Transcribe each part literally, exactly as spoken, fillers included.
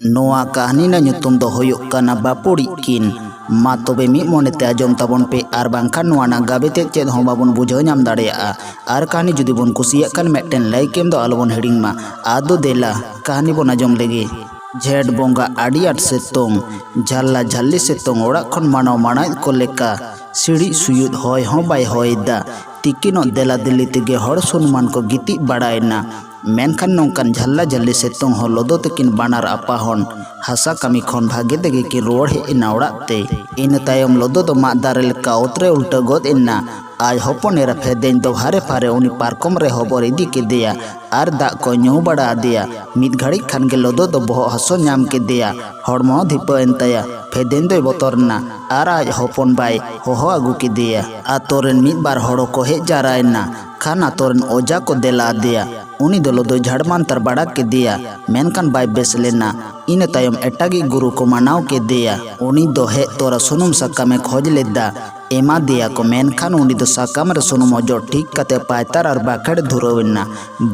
ᱱᱚᱣᱟ ᱠᱟᱹᱦᱱᱤ ᱨᱮᱱᱟᱜ ᱧᱩᱛᱩᱢ ᱫᱚ ᱦᱩᱭᱩᱜ ᱠᱟᱱᱟ ᱵᱟᱯᱩᱲᱤᱡ ᱠᱤᱱ᱾ ᱢᱟ ᱛᱚᱵᱮ ᱢᱤᱫ ᱢᱚᱱᱮᱛᱮ ᱟᱸᱡᱚᱢ ᱛᱟᱵᱚᱱ ᱯᱮ, ᱟᱨ ᱵᱟᱝᱠᱷᱟᱱ ᱱᱚᱣᱟ ᱨᱮᱱᱟᱜ ᱜᱟᱵᱮ ᱛᱮᱫ ᱪᱮᱫ ᱦᱚᱸ ᱵᱟᱵᱚᱱ ᱵᱩᱡᱷᱟᱹᱣ ᱧᱟᱢ ᱫᱟᱲᱮᱭᱟᱜᱼᱟ᱾ ᱟᱨ ᱠᱟᱹᱦᱱᱤ ᱡᱩᱫᱤ ᱵᱚᱱ ᱠᱩᱥᱤᱭᱟᱜ ᱠᱷᱟᱱ ᱢᱤᱫᱴᱮᱱ like ᱮᱢ ᱫᱚ ᱟᱞᱚᱵᱚᱱ ᱦᱤᱲᱤᱧ ᱢᱟ᱾ ᱟᱫᱚ ᱫᱮᱞᱟ ᱠᱟᱹᱦᱱᱤ ᱵᱚᱱ ᱟᱸᱡᱚᱢ ᱞᱮᱜᱮ᱾ ᱡᱷᱮᱸᱴ ᱵᱚᱸᱜᱟ ᱟᱹᱰᱤ ᱟᱸᱴ ᱥᱤᱛᱩᱝ, ᱡᱷᱟᱞᱞᱟ ᱡᱷᱟᱹᱞᱤ ᱥᱤᱛᱩᱝ, ᱚᱲᱟᱜ ᱠᱷᱚᱱ ᱢᱟᱱᱟᱣ ᱢᱟᱲᱟᱭᱮᱫ ᱠᱚ ᱞᱮᱠᱟ ᱥᱤᱲᱤᱡ ᱥᱩᱭᱩᱫ ᱦᱚᱭ ᱦᱚᱸ ᱵᱟᱭ ᱦᱚᱭ ᱮᱫᱟ᱾ ᱛᱤᱠᱤᱱᱚᱜ ᱫᱮᱞᱟ ᱫᱮᱞᱤ ᱛᱮᱜᱮ ᱦᱚᱲ ᱥᱩᱱᱩᱢᱟᱱ ᱠᱚ ᱜᱤᱛᱤᱡ ᱵᱟᱲᱟᱭᱮᱱᱟ᱾ ᱢᱮᱱᱠᱷᱟᱱ ᱱᱚᱝᱠᱟᱱ ᱡᱷᱟᱞᱞᱟ ᱡᱷᱟᱹᱞᱤ ᱥᱤᱛᱩᱝ ᱦᱚᱸ ᱞᱚᱫᱚ ᱛᱟᱹᱠᱤᱱ ᱵᱟᱱᱟᱨ ᱟᱯᱟ ᱦᱚᱱ ᱦᱟᱥᱟ ᱠᱟᱹᱢᱤ ᱠᱷᱚᱱ ᱵᱷᱟᱜᱮ ᱛᱮᱜᱮ ᱠᱤᱱ ᱨᱩᱣᱟᱹᱲ ᱦᱮᱡ ᱮᱱᱟ ᱚᱲᱟᱜ ᱛᱮ᱾ ᱤᱱᱟᱹ ᱛᱟᱭᱚᱢ ᱞᱚᱫᱚ ᱫᱚ ᱢᱟᱫ ᱫᱟᱨᱮ ᱞᱮᱠᱟ ᱚᱛ ᱨᱮ ᱩᱞᱴᱟᱹ ᱜᱚᱫ ᱮᱱᱟ᱾ ᱟᱡ ᱦᱚᱯᱚᱱ ᱮᱨᱟ ᱯᱷᱮᱫᱮᱧ ᱫᱚ ᱦᱟᱨᱮ ᱯᱷᱟᱨᱮ ᱩᱱᱤ ᱯᱟᱨᱠᱚᱢ ᱨᱮ ᱦᱚᱵᱚᱨ ᱤᱫᱤ ᱠᱮᱫᱮᱭᱟ ᱟᱨ ᱫᱟᱜ ᱠᱚᱭ ᱧᱩ ᱵᱟᱲᱟ ᱟᱫᱮᱭᱟ᱾ ᱢᱤᱫ ᱜᱷᱟᱹᱲᱤᱡ ᱠᱷᱟᱱ ᱜᱮ ᱞᱚᱫᱚ ᱫᱚ ᱵᱚᱦᱚᱜ ᱦᱟᱹᱥᱩ ᱧᱟᱢ ᱠᱮᱫᱮᱭᱟ᱾ ᱦᱚᱲᱢᱚ ᱦᱚᱸ ᱫᱷᱤᱯᱟᱹᱣ ᱮᱱ ᱛᱟᱭᱟ᱾ ᱯᱷᱮᱫᱮᱧ ᱫᱚᱭ ᱵᱚᱛᱚᱨ ᱮᱱᱟ ᱟᱨ ᱟᱡ ᱦᱚᱯᱚᱱ ᱵᱟᱭ ᱦᱚᱦᱚ ᱟᱹᱜᱩ ᱠᱮᱫᱮᱭᱟ᱾ ᱟᱛᱳ ᱨᱮᱱ ᱢᱤᱫ ᱵᱟᱨ ᱦᱚᱲ ᱦᱚᱸᱠᱚ ᱦᱮᱡ ᱡᱟᱣᱨᱟᱭᱮᱱᱟ᱾ ᱠᱷᱟᱱ ᱟᱛᱳ ᱨᱮᱱ ᱚᱡᱷᱟ ᱠᱚ ᱫᱮᱞᱟ ᱟᱫᱮᱭᱟ᱾ ᱩᱱᱤ ᱫᱚ ᱞᱚᱫᱚᱭ ᱡᱷᱟᱲ ᱢᱟᱱᱛᱟᱨ ᱵᱟᱲᱟ ᱠᱮᱫᱮᱭᱟ, ᱢᱮᱱᱠᱷᱟᱱ ᱵᱟᱭ ᱵᱮᱥ ᱞᱮᱱᱟ᱾ ᱤᱱᱟᱹ ᱛᱟᱭᱚᱢ ᱮᱴᱟᱜᱤᱡ ᱜᱩᱨᱩ ᱠᱚ ᱢᱟᱱᱟᱣ ᱠᱮᱫᱮᱭᱟ᱾ ᱩᱱᱤ ᱫᱚ ᱦᱮᱡ ᱛᱚᱨᱟ ᱥᱩᱱᱩᱢ ᱥᱟᱠᱟᱢᱮ ᱠᱷᱚᱡᱽ ᱞᱮᱫᱟ᱾ ᱮᱢᱟ ᱫᱮᱭᱟ ᱠᱚ, ᱢᱮᱱᱠᱷᱟᱱ ᱩᱱᱤ ᱫᱚ ᱥᱟᱠᱟᱢ ᱨᱮ ᱥᱩᱱᱩᱢ ᱚᱡᱚᱜ ᱴᱷᱤᱠ ᱠᱟᱛᱮ ᱯᱟᱭᱛᱟᱨ ᱟᱨ ᱵᱟᱠᱷᱮᱲ ᱫᱷᱩᱨᱟᱹᱣ ᱮᱱᱟ᱾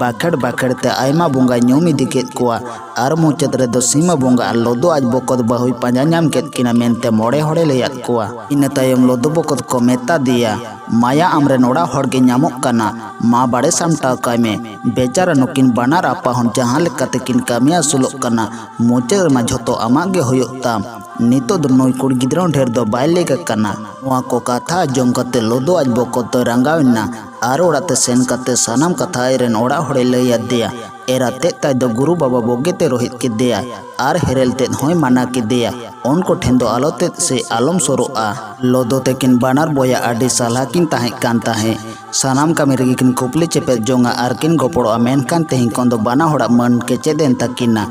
ᱵᱟᱠᱷᱮᱲ ᱵᱟᱠᱷᱮᱲ ᱛᱮ ᱟᱭᱢᱟ ᱵᱚᱸᱜᱟᱭ ᱧᱩᱢ ᱤᱫᱤ ᱠᱮᱫ ᱠᱚᱣᱟ ᱟᱨ ᱢᱩᱪᱟᱹᱫ ᱨᱮᱫᱚ ᱥᱤᱢᱟᱹ ᱵᱚᱸᱜᱟ ᱟᱨ ᱞᱚᱫᱚ ᱟᱡ ᱵᱚᱠᱚᱛ ᱵᱟᱹᱦᱩᱭ ᱯᱟᱸᱡᱟ ᱧᱟᱢ ᱠᱮᱫ ᱠᱤᱱᱟ ᱢᱮᱱᱛᱮ ᱢᱚᱬᱮ ᱦᱚᱲᱮ ᱞᱟᱹᱭᱟᱫ ᱠᱚᱣᱟ᱾ ᱤᱱᱟᱹ ᱛᱟᱭᱚᱢ ᱞᱚᱫᱚ ᱵᱚᱠᱚᱛ ᱠᱚ ᱢᱮᱛᱟ ᱫᱮᱭᱟ, ᱢᱟᱭᱟ, ᱟᱢᱨᱮᱱ ᱚᱲᱟᱜ ᱦᱚᱲ ᱜᱮ ᱧᱟᱢᱚᱜ ᱠᱟᱱᱟ, ᱢᱟ ᱵᱟᱲᱮ ᱥᱟᱢᱴᱟᱣ ᱠᱟᱭ ᱢᱮ᱾ ᱵᱮᱪᱟᱨᱟ ᱱᱩᱠᱤᱱ ᱵᱟᱱᱟᱨ ᱟᱯᱟ ᱦᱚᱱ ᱡᱟᱦᱟᱸ ᱞᱮᱠᱟ ᱛᱮᱠᱤᱱ ᱠᱟᱹᱢᱤ ᱟᱹᱥᱩᱞᱚᱜ ᱠᱟᱱᱟ, ᱢᱩᱪᱟᱹᱫ ᱨᱮᱢᱟ ᱡᱷᱚᱛᱚ ᱟᱢᱟᱜ ᱜᱮ ᱦᱩᱭᱩᱜ ᱛᱟᱢ᱾ ᱱᱤᱛᱚᱜ ᱫᱚ ᱱᱩᱭ ᱠᱩᱲᱤ ᱜᱤᱫᱽᱨᱟᱹ ᱦᱚᱸ ᱰᱷᱮᱨ ᱫᱚ ᱵᱟᱭ ᱞᱮᱠ ᱟᱠᱟᱱᱟ᱾ ᱱᱚᱣᱟ ᱠᱚ ᱠᱟᱛᱷᱟ ᱟᱸᱡᱚᱢ ᱠᱟᱛᱮ ᱞᱚᱫᱚ ᱟᱡ ᱵᱚᱠᱚᱛ ᱫᱚᱭ ᱨᱟᱸᱜᱟᱣ ᱮᱱᱟ ᱟᱨ ᱚᱲᱟᱜ ᱛᱮ ᱥᱮᱱ ᱠᱟᱛᱮ ᱥᱟᱱᱟᱢ ᱠᱟᱛᱷᱟ ᱟᱡ ᱨᱮᱱ ᱚᱲᱟᱜ ᱦᱚᱲᱮ ᱞᱟᱹᱭ ᱟᱫᱮᱭᱟ᱾ ᱮᱨᱟ ᱛᱮᱫ ᱛᱟᱭ ᱫᱚ ᱜᱩᱨᱩ ᱵᱟᱵᱟ ᱵᱩᱜᱤ ᱛᱮ ᱨᱳᱦᱮᱫ ᱠᱮᱫᱮᱭᱟ ᱟᱨ ᱦᱮᱨᱮᱞ ᱛᱮᱫ ᱦᱚᱸᱭ ᱢᱟᱱᱟ ᱠᱮᱫᱮᱭᱟ᱾ ᱩᱱᱠᱩ ᱴᱷᱮᱱ ᱫᱚ ᱟᱞᱚ ᱛᱮᱫ ᱥᱮ ᱟᱞᱚᱢ ᱥᱩᱨᱩᱜᱼᱟ᱾ ᱞᱚᱫᱚ ᱛᱮᱠᱤᱱ ᱵᱟᱱᱟᱨ ᱵᱚᱭᱦᱟ ᱟᱹᱰᱤ ᱥᱟᱞᱦᱟ ᱠᱤᱱ ᱛᱟᱦᱮᱸ ᱠᱟᱱ ᱛᱟᱦᱮᱸ᱾ ᱥᱟᱱᱟᱢ ᱠᱟᱹᱢᱤ ᱨᱮᱜᱮ ᱠᱤᱱ ᱠᱷᱩᱯᱞᱤ ᱪᱮᱯᱮᱫ ᱡᱚᱝᱟ ᱟᱨ ᱠᱤᱱ ᱜᱚᱯᱚᱲᱚᱜᱼᱟ, ᱢᱮᱱᱠᱷᱟᱱ ᱛᱮᱦᱮᱧ ᱠᱷᱚᱱ ᱫᱚ ᱵᱟᱱᱟ ᱦᱚᱲᱟᱜ ᱢᱟᱹᱱ ᱠᱮᱪᱮᱫ ᱮᱱ ᱛᱟᱹᱠᱤᱱᱟ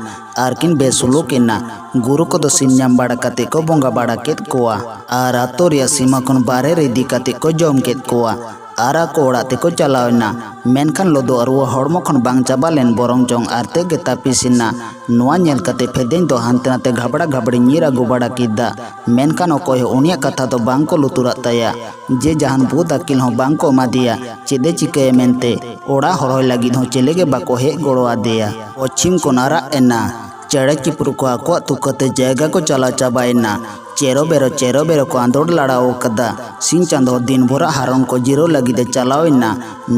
ᱟᱨ ᱠᱤᱱ ᱵᱮᱥᱩᱞᱩᱠ ᱮᱱᱟ᱾ ᱜᱩᱨᱩ ᱠᱚᱫᱚ ᱥᱤᱢ ᱧᱟᱢ ᱵᱟᱲᱟ ᱠᱟᱛᱮ ᱠᱚ ᱵᱚᱸᱜᱟ ᱵᱟᱲᱟ ᱠᱮᱫ ᱠᱚᱣᱟ ᱟᱨ ᱟᱛᱳ ᱨᱮᱭᱟᱜ ᱥᱤᱢᱟᱹ ᱠᱷᱚᱱ ᱵᱟᱦᱨᱮ ᱨᱮ ᱤᱫᱤ ᱠᱟᱛᱮ ᱠᱚ ᱡᱚᱢ ᱠᱮᱫ ᱠᱚᱣᱟ ᱟᱨ ᱟᱠᱚ ᱚᱲᱟᱜ ᱛᱮᱠᱚ ᱪᱟᱞᱟᱣ ᱮᱱᱟ᱾ ᱢᱮᱱᱠᱷᱟᱱ ᱞᱚᱫᱚ ᱟᱨ ᱨᱩᱣᱟᱹ ᱦᱚᱲᱢᱚ ᱠᱷᱚᱱ ᱵᱟᱝ ᱪᱟᱵᱟ ᱞᱮᱱ ᱵᱚᱨᱚᱝ ᱪᱚᱝ ᱟᱨ ᱛᱮᱫ ᱜᱮ ᱛᱟᱹᱯᱤᱥ ᱮᱱᱟ᱾ ᱱᱚᱣᱟ ᱧᱮᱞ ᱠᱟᱛᱮ ᱯᱷᱮᱫᱮᱧ ᱫᱚ ᱦᱟᱱᱛᱮ ᱱᱟᱛᱮ ᱜᱷᱟᱵᱲᱟ ᱜᱷᱟᱵᱲᱤ ᱧᱤᱨ ᱟᱹᱜᱩ ᱵᱟᱲᱟ ᱠᱮᱫᱟ, ᱢᱮᱱᱠᱷᱟᱱ ᱚᱠᱚᱭ ᱦᱚᱸ ᱩᱱᱤᱭᱟᱜ ᱠᱟᱛᱷᱟ ᱫᱚ ᱵᱟᱝ ᱠᱚ ᱞᱩᱛᱩᱨᱟᱜ ᱛᱟᱭᱟ᱾ ᱡᱮ ᱡᱟᱦᱟᱱ ᱵᱩᱫ ᱟᱹᱠᱤᱞ ᱦᱚᱸ ᱵᱟᱝ ᱠᱚ ᱮᱢᱟ ᱫᱮᱭᱟ, ᱪᱮᱫ ᱮ ᱪᱤᱠᱟᱹᱭᱟ ᱢᱮᱱᱛᱮ᱾ ᱚᱲᱟᱜ ᱦᱚᱨᱦᱚᱭ ᱞᱟᱹᱜᱤᱫ ᱦᱚᱸ ᱪᱮᱞᱮ ᱜᱮ ᱵᱟᱠᱚ ᱦᱮᱡ ᱜᱚᱲᱚ ᱟᱫᱮᱭᱟ᱾ ᱯᱚᱪᱷᱤᱢ ᱠᱷᱚᱱ ᱟᱨᱟᱜ ᱮᱱᱟ᱾ ᱪᱮᱬᱮ ᱪᱤᱯᱨᱩ ᱠᱚ ᱟᱠᱚᱣᱟᱜ ᱛᱩᱠᱟᱹᱛᱮ ᱡᱟᱭᱜᱟ ᱠᱚ ᱪᱟᱞᱟᱣ ᱪᱟᱵᱟᱭᱮᱱᱟ᱾ ᱪᱮᱨᱚ ᱵᱮᱨᱚ ᱪᱮᱨᱚ ᱵᱮᱨᱚ ᱠᱚ ᱟᱸᱫᱳᱲ ᱞᱟᱲᱟᱣ ᱟᱠᱟᱫᱟ᱾ ᱥᱤᱧ ᱪᱟᱸᱫᱚ ᱫᱤᱱ ᱵᱷᱳᱨᱟᱜ ᱦᱟᱨᱚᱱ ᱠᱚ ᱡᱤᱨᱟᱹᱣ ᱞᱟᱹᱜᱤᱫ ᱮ ᱪᱟᱞᱟᱣ ᱮᱱᱟ᱾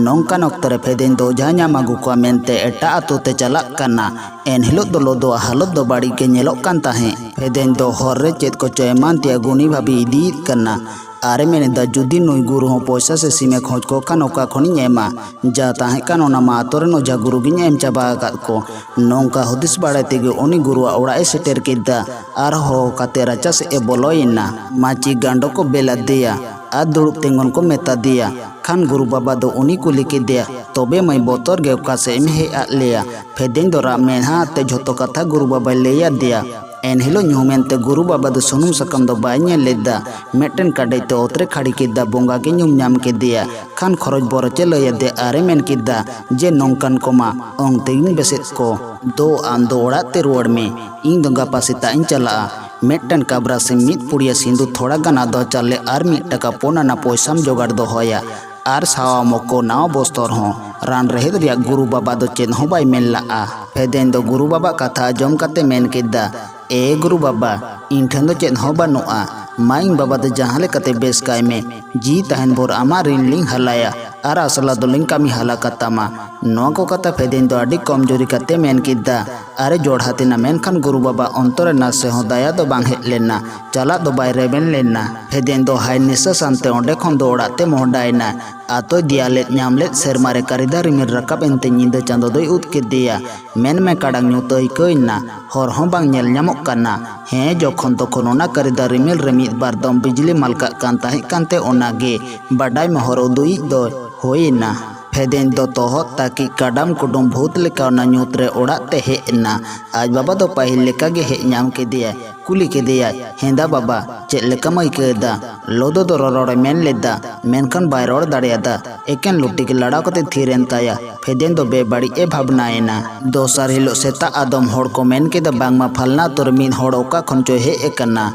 ᱱᱚᱝᱠᱟᱱ ᱚᱠᱛᱚ ᱨᱮ ᱯᱷᱮᱫᱮᱧ ᱫᱚ ᱚᱡᱷᱟ ᱧᱟᱢ ᱟᱹᱜᱩ ᱠᱚᱣᱟ ᱢᱮᱱᱛᱮ ᱮᱴᱟᱜ ᱟᱛᱳ ᱛᱮ ᱪᱟᱞᱟᱜ ᱠᱟᱱᱟ᱾ ᱮᱱᱦᱤᱞᱳᱜ ᱫᱚ ᱞᱚᱫᱚᱣᱟᱜ ᱦᱟᱞᱚᱛ ᱫᱚ ᱵᱟᱹᱲᱤᱡ ᱜᱮ ᱧᱮᱞᱚᱜ ᱠᱟᱱ ᱛᱟᱦᱮᱸᱫ᱾ ᱯᱷᱮᱫᱮᱧ ᱫᱚ ᱦᱚᱨ ᱨᱮ ᱪᱮᱫ ᱠᱚᱪᱚ ᱮᱢᱟᱱ ᱛᱮᱭᱟᱜ ᱜᱩᱱᱤ ᱵᱷᱟᱵᱤ ᱤᱫᱤᱭᱮᱫ ᱠᱟᱱᱟ᱾ ᱟᱨᱮ ᱢᱮᱱᱮᱫᱟ, ᱡᱩᱫᱤ ᱱᱩᱭ ᱜᱩᱨᱩ ᱦᱚᱸ ᱯᱚᱭᱥᱟ ᱥᱮ ᱥᱤᱢᱮ ᱠᱷᱚᱡᱽ ᱠᱚ ᱠᱷᱟᱱ ᱚᱠᱟ ᱠᱷᱚᱱᱤᱧ ᱮᱢᱟ? ᱡᱟ ᱛᱟᱦᱮᱸ ᱠᱟᱱ ᱚᱱᱟ ᱢᱟ ᱟᱛᱳ ᱨᱮᱱ ᱚᱡᱷᱟ ᱜᱩᱨᱩ ᱜᱤᱧ ᱮᱢ ᱪᱟᱵᱟ ᱟᱠᱟᱫ ᱠᱚ᱾ ᱱᱚᱝᱠᱟ ᱦᱩᱫᱤᱥ ᱵᱟᱲᱟᱭ ᱛᱮᱜᱮ ᱩᱱᱤ ᱜᱩᱨᱩᱣᱟᱜ ᱚᱲᱟᱜ ᱮ ᱥᱮᱴᱮᱨ ᱠᱮᱫᱟ᱾ ᱟᱨ ᱦᱚᱦᱚ ᱠᱟᱛᱮ ᱨᱟᱪᱟ ᱥᱮᱫ ᱮ ᱵᱚᱞᱚᱭᱮᱱᱟ᱾ ᱢᱟᱹᱪᱤ ᱜᱟᱸᱰᱚ ᱠᱚ ᱵᱮᱞ ᱟᱫᱮᱭᱟ ᱟᱨ ᱫᱩᱲᱩᱵ ᱛᱤᱸᱜᱩᱱ ᱠᱚ ᱢᱮᱛᱟ ᱫᱮᱭᱟ᱾ ᱠᱷᱟᱱ ᱜᱩᱨᱩ ᱵᱟᱵᱟ ᱫᱚ ᱩᱱᱤ ᱠᱩᱞᱤ ᱠᱮᱫᱮᱭᱟ, "ᱛᱚᱵᱮ ᱢᱟᱹᱭ, ᱵᱚᱛᱚᱨ ᱜᱮ ᱚᱠᱟ ᱥᱮᱫ ᱮᱢ ᱦᱮᱡ ᱟᱫ ᱞᱮᱭᱟ?" ᱯᱷᱮᱫᱮᱧ ᱫᱚ ᱨᱟᱜ ᱢᱮᱫᱦᱟ ᱟᱛᱮ ᱡᱷᱚᱛᱚ ᱠᱟᱛᱷᱟ ᱜᱩᱨᱩ ᱵᱟᱵᱟᱭ ᱞᱟᱹᱭ ᱟᱫᱮᱭᱟ᱾ ᱮᱱᱦᱤᱞᱳᱜ ᱧᱩᱦᱩᱢ ᱮᱱᱛᱮ ᱜᱩᱨᱩ ᱵᱟᱵᱟ ᱫᱚ ᱥᱩᱱᱩᱢ ᱥᱟᱠᱟᱢ ᱫᱚ ᱵᱟᱭ ᱧᱮᱞ ᱞᱮᱫᱟ᱾ ᱢᱤᱫᱴᱮᱱ ᱠᱟᱰᱮᱡ ᱛᱮ ᱚᱛ ᱨᱮ ᱠᱷᱟᱹᱲᱤ ᱠᱮᱫᱟ᱾ ᱵᱚᱸᱜᱟ ᱜᱮ ᱧᱩᱢ ᱧᱟᱢ ᱠᱮᱫᱮᱭᱟ᱾ ᱠᱷᱟᱱ ᱠᱷᱚᱨᱚᱪ ᱵᱚᱨᱚᱪ ᱮ ᱞᱟᱹᱭ ᱟᱫᱮ ᱟᱨᱮ ᱢᱮᱱ ᱠᱮᱫᱟ ᱡᱮ, "ᱱᱚᱝᱠᱟᱱ ᱠᱚᱢᱟ ᱚᱝ ᱛᱮᱜᱤᱧ ᱵᱮᱥᱮᱫ ᱠᱚ᱾ ᱫᱳ, ᱟᱢ ᱫᱚ ᱚᱲᱟᱜ ᱛᱮ ᱨᱩᱣᱟᱹᱲ ᱢᱮ, ᱤᱧ ᱫᱚ ᱜᱟᱯᱟ ᱥᱮᱛᱟᱜ ᱤᱧ ᱪᱟᱞᱟᱜᱼᱟ᱾ ᱢᱤᱫᱴᱮᱱ ᱠᱟᱵᱽᱨᱟ ᱥᱤᱢ, ᱢᱤᱫ ᱯᱩᱲᱤᱭᱟᱹ ᱥᱤᱸᱫᱩᱨ, ᱛᱷᱚᱲᱟ ᱜᱟᱱ ᱟᱫᱣᱟ ᱪᱟᱣᱞᱮ ᱟᱨ ᱢᱤᱫ ᱴᱟᱠᱟ ᱯᱩᱱ ᱟᱱᱟ ᱯᱚᱭᱥᱟᱢ ᱡᱚᱜᱟᱲ ᱫᱚᱦᱚᱭᱟ᱾ ᱟᱨ ᱥᱟᱣᱟᱢ ᱠᱚ ᱱᱟᱣᱟ ᱵᱚᱥᱛᱚᱨ ᱦᱚᱸ᱾" ᱨᱟᱱ ᱨᱮᱦᱮᱫ ᱨᱮᱭᱟᱜ ᱜᱩᱨᱩ ᱵᱟᱵᱟ ᱫᱚ ᱪᱮᱫ ᱦᱚᱸ ᱵᱟᱭ ᱢᱮᱱ ᱞᱟᱜᱼᱟ᱾ ᱯᱷᱮᱫᱮᱧ ᱫᱚ ᱜᱩᱨᱩ ᱵᱟᱵᱟ ᱠᱟᱛᱷᱟ ᱟᱸᱡᱚᱢ ᱠᱟᱛᱮ ᱢᱮᱱ ᱠᱮᱫᱟ, "ᱮ ᱜᱩᱨᱩ ᱵᱟᱵᱟ, ᱤᱧ ᱴᱷᱮᱱ ᱫᱚ ᱪᱮᱫ ᱦᱚᱸ ᱵᱟᱹᱱᱩᱜᱼᱟ᱾ ᱢᱟ, ᱤᱧ ᱵᱟᱵᱟ ᱫᱚ ᱡᱟᱦᱟᱸ ᱞᱮᱠᱟᱛᱮ ᱵᱮᱥ ᱠᱟᱭ ᱢᱮ᱾ ᱡᱤᱣᱤ ᱛᱟᱦᱮᱱ ᱵᱷᱳᱨ ᱟᱢᱟᱜ ᱨᱤᱱ ᱞᱤᱧ ᱦᱟᱞᱟᱭᱟ ᱟᱨ ᱟᱥᱞᱟ ᱫᱚᱞᱤᱧ ᱠᱟᱹᱢᱤ ᱦᱟᱞᱟ ᱠᱟᱛᱟᱢᱟ᱾" ᱱᱚᱣᱟ ᱠᱚ ᱠᱟᱛᱷᱟ ᱯᱷᱮᱫᱮᱧ ᱫᱚ ᱟᱹᱰᱤ ᱠᱚᱢᱡᱳᱨᱤ ᱠᱟᱛᱮ ᱢᱮᱱ ᱠᱮᱫᱟ᱾ ᱟᱨᱮ ᱡᱚᱲᱦᱟᱛ ᱮᱱᱟ, ᱢᱮᱱᱠᱷᱟᱱ ᱜᱩᱨᱩ ᱵᱟᱵᱟ ᱚᱱᱛᱚᱨ ᱨᱮ ᱱᱟᱥᱮ ᱦᱚᱸ ᱫᱟᱭᱟ ᱫᱚ ᱵᱟᱝ ᱦᱮᱡ ᱞᱮᱱᱟ᱾ ᱪᱟᱞᱟᱜ ᱫᱚ ᱵᱟᱭ ᱨᱮᱵᱮᱱ ᱞᱮᱱᱟ᱾ ᱯᱷᱮᱫᱮᱧ ᱫᱚ ᱦᱟᱭ ᱱᱤᱥᱟᱹᱥ ᱟᱱᱛᱮ ᱚᱸᱰᱮ ᱠᱷᱚᱱ ᱫᱚ ᱚᱲᱟᱜ ᱛᱮ ᱢᱚᱦᱰᱟᱭᱮᱱᱟ᱾ ᱟᱛᱳᱭ ᱫᱮᱭᱟ ᱞᱮᱫ ᱧᱟᱢ ᱞᱮᱫ ᱥᱮᱨᱢᱟ ᱨᱮ ᱠᱟᱨᱤᱫᱟ ᱨᱤᱢᱤᱞ ᱨᱟᱠᱟᱵ ᱮᱱᱛᱮ ᱧᱤᱫᱟᱹ ᱪᱟᱸᱫᱚ ᱫᱚᱭ ᱩᱫ ᱠᱮᱫᱮᱭᱟ᱾ ᱢᱮᱱ ᱢᱮ ᱠᱟᱲᱟᱝ ᱧᱩᱛ ᱟᱹᱭᱠᱟᱹᱣ ᱮᱱᱟ, ᱦᱚᱨ ᱦᱚᱸ ᱵᱟᱝ ᱧᱮᱞ ᱧᱟᱢᱚᱜ ᱠᱟᱱᱟ᱾ ᱦᱮᱸ, ᱡᱚᱠᱷᱚᱱ ᱛᱚᱠᱷᱚᱱ ᱚᱱᱟ ᱠᱟᱨᱤᱫᱟ ᱨᱤᱢᱤᱞ ᱨᱮ ᱢᱤᱫ ᱵᱟᱨ ᱫᱚᱢ ᱵᱤᱡᱽᱞᱤ ᱢᱟᱞᱠᱟᱜ ᱠᱟᱱ ᱛᱟᱦᱮᱸ ᱠᱟᱱᱛᱮ ᱚᱱᱟ ᱜᱮ ᱵᱟᱰᱟᱭ ᱢᱮ ᱦᱚᱨ ᱩᱫᱩᱜᱤᱡ ᱫᱚᱭ ᱦᱩᱭ ᱮᱱᱟ᱾ ᱯᱷᱮᱫᱮᱧ ᱫᱚ ᱛᱚᱦᱚᱫ ᱛᱟᱹᱠᱤᱡ ᱠᱟᱰᱟᱢ ᱠᱩᱰᱩᱢ ᱵᱷᱩᱛ ᱞᱮᱠᱟ ᱚᱱᱟ ᱧᱩᱛ ᱨᱮ ᱚᱲᱟᱜ ᱛᱮ ᱦᱮᱡ ᱮᱱᱟ᱾ ᱟᱡ ᱵᱟᱵᱟ ᱫᱚ ᱯᱟᱹᱦᱤᱞ ᱞᱮᱠᱟ ᱜᱮ ᱦᱮᱡ ᱧᱟᱢ ᱠᱮᱫᱮᱭᱟᱭ᱾ ᱠᱩᱞᱤ ᱠᱮᱫᱮᱭᱟᱭ, "ᱦᱮᱸᱫᱟ ᱵᱟᱵᱟ, ᱪᱮᱫ ᱞᱮᱠᱟᱢ ᱟᱹᱭᱠᱟᱹᱣ ᱮᱫᱟ?" ᱞᱚᱫᱚ ᱫᱚ ᱨᱚᱨᱚᱲ ᱮ ᱢᱮᱱ ᱞᱮᱫᱟ, ᱢᱮᱱᱠᱷᱟᱱ ᱵᱟᱭ ᱨᱚᱲ ᱫᱟᱲᱮᱭᱟᱫᱟ᱾ ᱮᱠᱮᱱ ᱞᱩᱴᱤ ᱜᱮ ᱞᱟᱲᱟᱣ ᱠᱟᱛᱮ ᱛᱷᱤᱨ ᱮᱱ ᱛᱟᱭᱟ᱾ ᱯᱷᱮᱫᱮᱧ ᱫᱚ ᱵᱮᱵᱟᱹᱲᱤᱡ ᱮ ᱵᱷᱟᱵᱽᱱᱟᱭᱮᱱᱟ᱾ ᱫᱚᱥᱟᱨ ᱦᱤᱞᱳᱜ ᱥᱮᱛᱟᱜ ᱟᱫᱚᱢ ᱦᱚᱲ ᱠᱚ ᱢᱮᱱ ᱠᱮᱫᱟ, ᱵᱟᱝᱢᱟ ᱯᱷᱟᱞᱱᱟ ᱟᱛᱳ ᱨᱮ ᱢᱤᱫ ᱦᱚᱲ ᱚᱠᱟ ᱠᱷᱚᱱ ᱪᱚᱭ ᱦᱮᱡ ᱟᱠᱟᱱᱟ᱾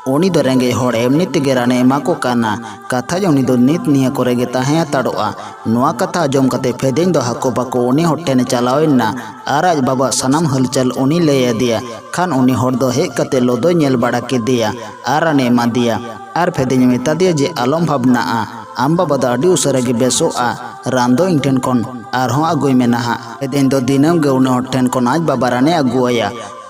ᱩᱱᱤ ᱫᱚ ᱨᱮᱸᱜᱮᱡ ᱦᱚᱲ ᱮᱢᱱᱤ ᱛᱮᱜᱮ ᱨᱟᱱᱮ ᱮᱢᱟ ᱠᱚ ᱠᱟᱱᱟ᱾ ᱠᱟᱛᱷᱟᱡ ᱩᱱᱤ ᱫᱚ ᱱᱤᱛ ᱱᱤᱭᱟᱹ ᱠᱚᱨᱮ ᱜᱮ ᱛᱟᱦᱮᱸ ᱦᱟᱛᱟᱲᱚᱜᱼᱟ᱾ ᱱᱚᱣᱟ ᱠᱟᱛᱷᱟ ᱟᱸᱡᱚᱢ ᱠᱟᱛᱮ ᱯᱷᱮᱫᱮᱧ ᱫᱚ ᱦᱟᱠᱚ ᱯᱟᱠᱚ ᱩᱱᱤ ᱦᱚᱲ ᱴᱷᱮᱱᱮ ᱪᱟᱞᱟᱣ ᱮᱱᱟ ᱟᱨ ᱟᱡ ᱵᱟᱵᱟᱣᱟᱜ ᱥᱟᱱᱟᱢ ᱦᱟᱞᱪᱟᱞ ᱩᱱᱤ ᱞᱟᱹᱭ ᱟᱫᱮᱭᱟ᱾ ᱠᱷᱟᱱ ᱩᱱᱤ ᱦᱚᱲ ᱫᱚ ᱦᱮᱡ ᱠᱟᱛᱮ ᱞᱚᱫᱚᱭ ᱧᱮᱞ ᱵᱟᱲᱟ ᱠᱮᱫᱮᱭᱟ ᱟᱨ ᱨᱟᱱᱮ ᱮᱢᱟ ᱫᱮᱭᱟ᱾ ᱟᱨ ᱯᱷᱮᱫᱮᱧ ᱢᱮᱛᱟ ᱫᱮᱭᱟ ᱡᱮ, "ᱟᱞᱚᱢ ᱵᱷᱟᱵᱽᱱᱟᱜᱼᱟ, ᱟᱢ ᱵᱟᱵᱟ ᱫᱚ ᱟᱹᱰᱤ ᱩᱥᱟᱹᱨᱟ ᱜᱮ ᱵᱮᱥᱚᱜᱼᱟ᱾ ᱨᱟᱱ ᱫᱚ ᱤᱧ ᱴᱷᱮᱱ ᱠᱷᱚᱱ ᱟᱨᱦᱚᱸ ᱟᱹᱜᱩᱭ ᱢᱮ ᱱᱟᱦᱟᱜ᱾" ᱯᱷᱮᱫᱮᱧ ᱫᱚ ᱫᱤᱱᱟᱹᱢ ᱜᱮ ᱩᱱᱤ ᱦᱚᱲ ᱴᱷᱮᱱ ᱠᱷᱚᱱ ᱟᱡ ᱵᱟᱵᱟ ᱨᱟᱱᱮ ᱟᱹᱜᱩ ᱟᱭᱟ᱾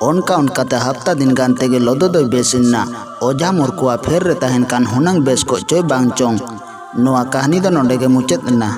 ᱚᱱᱠᱟ ᱚᱱᱠᱟᱛᱮ ᱦᱟᱯᱛᱟ ᱫᱤᱱ ᱜᱟᱱ ᱛᱮᱜᱮ ᱞᱚᱫᱚ ᱫᱚᱭ ᱵᱮᱥ ᱮᱱᱟ᱾ ᱚᱡᱷᱟ ᱢᱩᱨᱠᱩᱣᱟᱜ ᱯᱷᱮᱨ ᱨᱮ ᱛᱟᱦᱮᱱ ᱠᱷᱟᱱ ᱦᱩᱱᱟᱹᱝ ᱵᱮᱥ ᱠᱚᱜ ᱪᱚᱭ ᱵᱟᱝ ᱪᱚᱝ᱾ ᱱᱚᱣᱟ ᱠᱟᱹᱦᱱᱤ ᱫᱚ ᱱᱚᱰᱮ ᱜᱮ ᱢᱩᱪᱟᱹᱫ ᱮᱱᱟ᱾